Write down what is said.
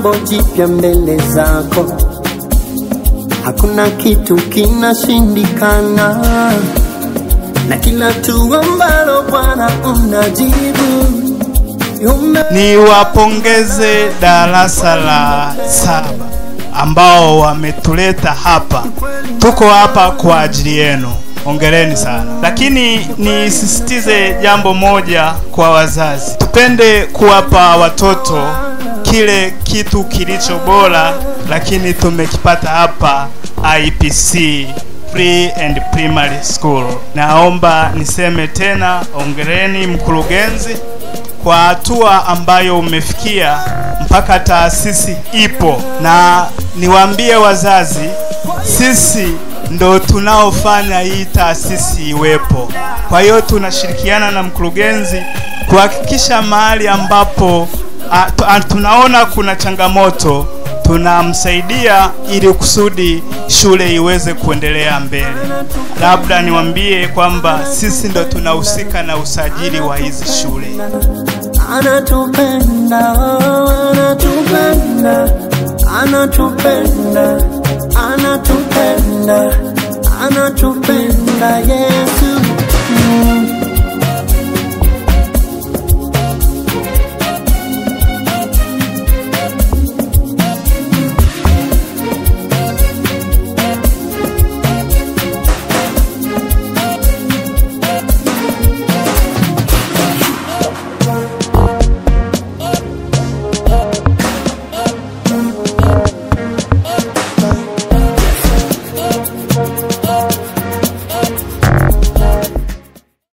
jambo jipya mbele zako, hakuna kitu kinashindikana, na kila tuombalo Bwana unajibu. Niwapongeze darasa la 7 ambao wametuleta hapa. Tuko hapa kwa ajili yenu. Hongereni sana. Lakini nisisitize jambo moja kwa wazazi. Tupende kuwapa watoto kile kitu kilicho bora, lakini tumekipata hapa IPC Pre and Primary School. Naomba niseme tena, hongereni mkurugenzi kwa hatua ambayo umefikia mpaka taasisi ipo. Na niwaambie wazazi, sisi ndo tunaofanya hii taasisi iwepo. Kwa hiyo tunashirikiana na mkurugenzi kuhakikisha mahali ambapo tunaona kuna changamoto tunamsaidia ili kusudi shule iweze kuendelea mbele. Labda niwaambie kwamba sisi ndo tunahusika na usajili wa hizi shule. Anatupenda, anatupenda, anatupenda, anatupenda, anatupenda Yesu.